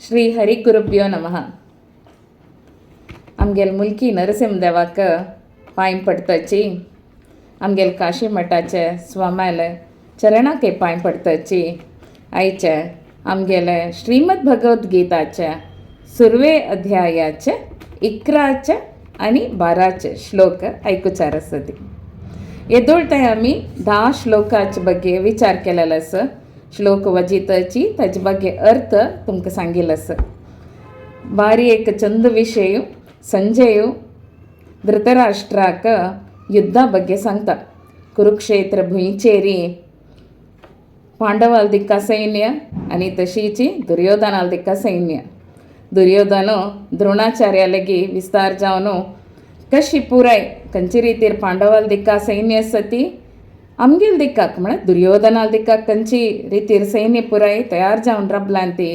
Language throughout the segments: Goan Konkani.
श्री हरी गुरुभ्यो नमः. आमगेल मुलकी नरसिंहदेवाक पांय पडताची, आमगेल काशी मठाचे स्वाम्याले चरणाक पांय पडताची, आयचे आमगेले श्रीमद भगवद्गीताचे सुरवे अध्यायाचे 11चे आनी 12चे श्लोक आयकुचार आसती. येदोळताय आमी 10 श्लोकाचे ಬಗ್ಗೆ विचार केलेलो आसा. श्लोक वजिताची ताजे ಬಗ್ಗೆ अर्थ तुमकां सांगिल्लो आसा. बारी एक चंद विशय संजय धृतराष्ट्राक युद्धा ಬಗ್ಗೆ सांगता. कुरुक्षेत्र भुंयचेरी पांडवाल दिक्का सैन्य आनी तशीची दुर्योधनाल दिक्का सैन्य. दुर्योधन द्रोणाचार्या लगी विस्तार जावन कशी पुराय खंयचे रितीर पांडवाल दिक्का सैन्य आसा ती आमगेल दिक्काक म्हळ्यार दुर्योधनाल दिक्काक खंयची रितीर सैन्य पुराय तयार जावन राबलां ती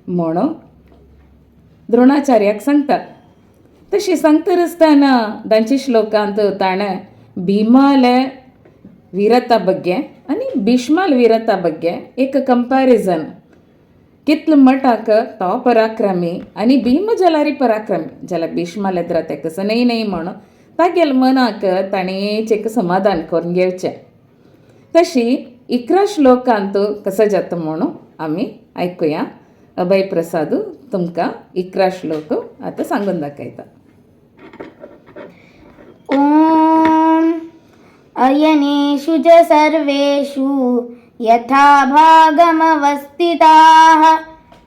म्हणून द्रोणाचार्याक सांगता. तशी सांगता आसतना तांच्या श्लोकांत ताणें भीमाले वीरता ಬಗ್ಗೆ आनी भीष्माल वीरता ಬಗ್ಗೆ एक कंपॅरिजन, कितलो मटाक तो पराक्रमी आनी भीम जाल्यार पराक्रमी जाल्यार भीष्माल एदरा तेका सनय न्हय म्हणून तागेले मनाक ताणें एक समाधान करून घेवचें. तशी 11 श्लोकांत कसो जाता म्हणून आमी आयकुया. अभय प्रसाद तुमकां 11 श्लोक आतां सांगून दाखयता. ॐ अयनेषु च सर्वेषु यथा भागमवस्थिताः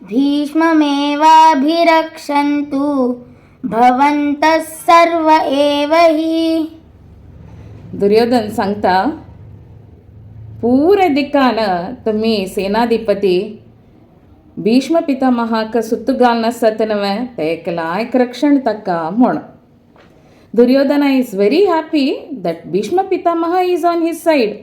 भीष्ममेवाभिरक्षन्तु भवन्तः सर्व एव हि. दुर्योधन सांगता, पुरे दिकान तुमी सेनाधिपती भीष्म पितामहाक सुत्तु घालून आसत न्हय, तेका लायक रक्षण ताका म्हूण. Duryodhana is very happy that Bhishma Pitamaha is on his side.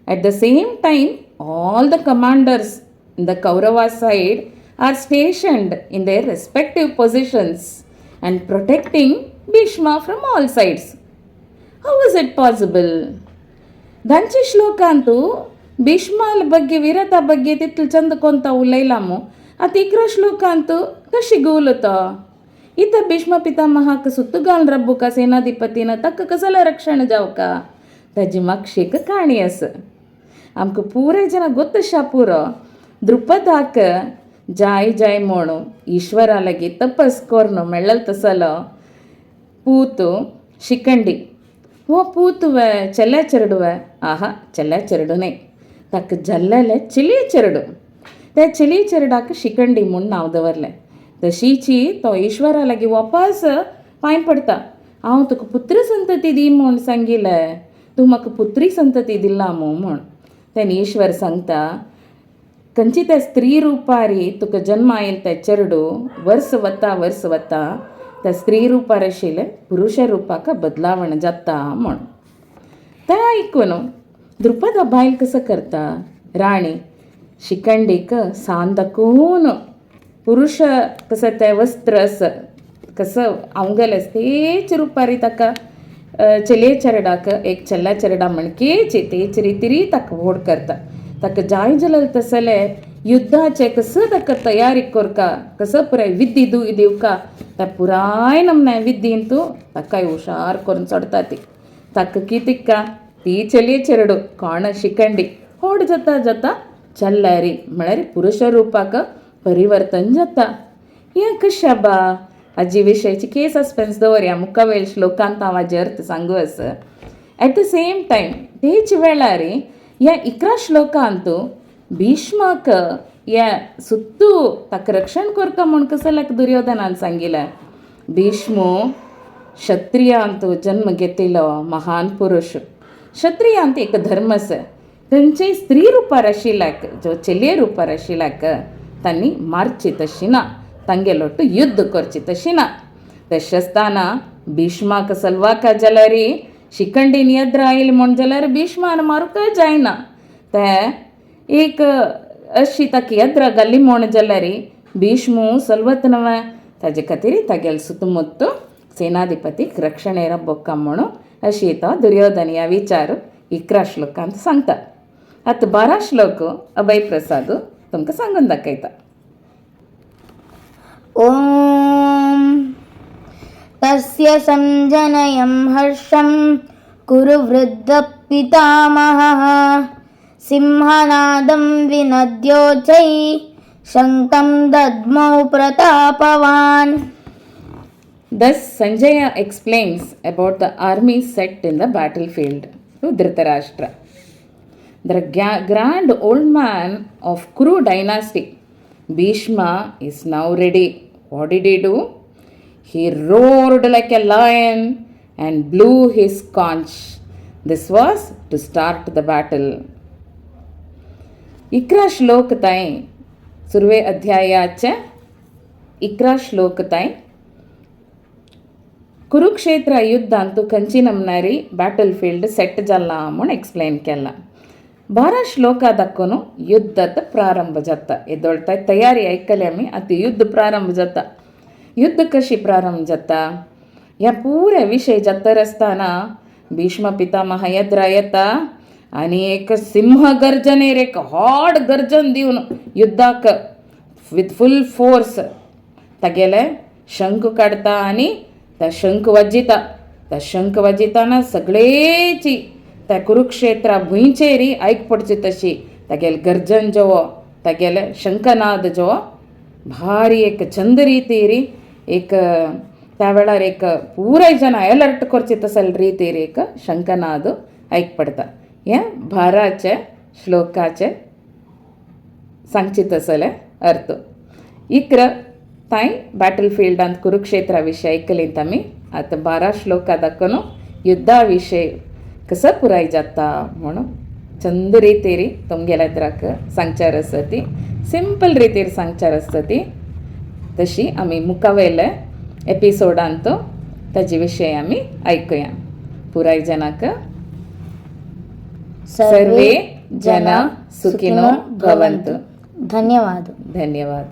At the same time, all the commanders in the Kaurava side are stationed in their respective positions and protecting Bhishma from all sides. How is it possible? ದಂಚೆ ಶ್ಲೋಕಾಂತು ಭೀಷ್ಮಾಲ ಬಗ್ಗೆ ವೀರತಾ ಬಗ್ಗೆ ತಿತ್ಲು ಚಂದ ಕೊಂತ ಉಲೈಲಾಮು, ಆತ 11 ಶ್ಲೋಕ ಅಂತೂ ಕಶಿ ಗೂಲುತ ಈತ ಭೀಷ್ಮ ಪಿತಾಮಹಾಕ ಸುತ್ತುಗಾಲ್ ರಬ್ಬುಕ ಸೇನಾಧಿಪತಿನ ತಕ್ಕ ಕಸಲ ರಕ್ಷಣ जावका ताजी मागशीक काणी आसा. आमकां पुराय जनां गोत्तशा पुरो, द्रुपदाक जाय जाय म्हणून ईश्वरा लागीं तपस करून मेळ्ळल तसलो पूत शिखंडी. हो पूत वे चेल्या चेरडुवे? आहा, चेल्या चेरडू न्हय, ताका जल्लेले चेली चेरडू. त्या चेली चेरडाक शिखंडी म्हूण नांव दवरलें. तशीची तो ईश्वरा लागीं वापस पांय पडटा, हांव तुका पुत्र संतती दी म्हूण सांगिल्लें, तूं म्हाका पुत्री संतती दिला मू म्हूण. तेन्ना ईश्वर सांगता, खंयची त्या स्त्री रुपारी तुका जन्म आयल ते चेरडू वर्स वता वर्स वता त्या स्त्री रुपार आशिल्लें पुरुश रुपाक बदलावण जाता म्हूण. तें आयकून द्रुपदा बायल कसो करता, राणी शिखंडीक सांदकून पुरुष कसं तें वस्त्र आसा कसं अवंगेलें तेच रुपारी ताका चलये चेरडाक एक चेल्या चेरडा म्हणकेच तेच रितीरी ताका व्हड करता. ताका जाय जाल्यार तसले युद्धाचे कसं ताका तयारी करका, कसं पुराय विद्दी दिवका, त्या पुराय नमनाय विद्दीन तूं ताकाय हुशार करून सोडटा ती. ताका कितिका ती चलये चेरडू कोण शिखंडी व्हड जाता जाता चल्ल्यारी म्हळ्यार पुरुश रुपाक परिवर्तन जाता. हें कशें बा? हाजी विशयाची के सस्पेन्स दवरया, मुखावेल श्लोकांत हांव हाजे अर्थ सांगू आसा. एट the same time तेच वेळार ह्या 11 श्लोकांत भीष्माक ह्या सुत्तू ताका रक्षण करता म्हूण कसल्याक दुर्योधनान सांगिलें. भीष्म क्षत्रियांत जन्म घेतिल्लो महान पुरुश. क्षत्रियांत एक धर्म आसा, खंयचेय स्त्री रुपार आशिल्ल्याक, जो चलये रुपार आशिल्ल्याक तांणी मारची तशी ना, तांगेलोटू युद्ध करची तशी ना. तशें आसतना भीष्माक सलवाका जाल्यार शिखंडीन येद्रा आयली म्हूण जाल्यार भीष्मान मारूंकय जायना. ते एक अशी ताका येद्रा घाली म्हूण जाल्यार भीष्म सलवत न्हय. ताजे खातीर तागेलो सुतमुत्तू सेनाधिपतीक रक्षणे रब्बोक्का म्हणून अशी तो दुर्योधन ह्या विचार 11 श्लोकांत सांगता. आतां 12 श्लोक अभय प्रसाद तुमकां सांगून दाखयता. ॐ तस्य संजनयं हर्षं कुरु वृद्धपितामहः सिंहनादं विनद्योचै शङ्खं दद्मौ प्रतापवान्. Thus, Sanjaya explains about the army set in the battlefield to Dhritarashtra. The grand old man of Kuru dynasty, Bhishma, is now ready. What did he do? He roared like a lion and blew his conch. This was to start the battle. 11 श्लोक ताई, सुरवे अध्यायाचे 11 श्लोक ताई कुरुक्षेत्र युद्धांतु खंयची नमनारी बॅटल फील्ड सेट जाला म्हूण एक्सप्लेन केला. 12 ಶ್ಲೋಕ ದಕ್ಕನು ಯುದ್ಧದ ಪ್ರಾರಂಭ जाता. ಎದ್ದೊಳ್ತ ತಯಾರಿ ಐಕಲೆ आमी आतां युद्ध प्रारंभ जाता. युद्ध कशी प्रारंभ जाता ह्या पुऱ्या विशय जातर आसतना भीष्म पितामह येद्रा येता आनी एक सिंह गर्जनेर एक व्हड गर्जन दिवन युद्धाक विथ फूल फोर्स तागेले शंख काडटा आनी त्या शंख वाजयता. त्या शंख वाजयताना सगळेची त्या कुरुक्षेत्रा भुंयचेर आयक पडची तशी तागेले गर्जन जेवो, तागेले शंखनाद जेवो भारी एक चंद रितीर एक त्या वेळार एक पुराय जन अलर्ट करचे तसल रितीर एक शंखनाद आयक पडता. हें 12चे श्लोकाचे सांगची तसले अर्थ. 11 तांय बॅटल फिल्डांत कुरुक्षेत्रा विशय आयकलींत आमी. आतां 12 श्लोका दाखोवन युद्धा विशय कसो पुराय जाता म्हणून चंद रितीर तुमगेल्या द्राक सांगचार आसा. ती सिंपल रितीर सांगचार आसता ती. तशी आमी मुखावेले एपिसोडांत ताजे विशय आमी आयकुया. पुराय जनाक सर्वे जना सुखिनो भवन्तु. धन्यवाद. धन्यवाद.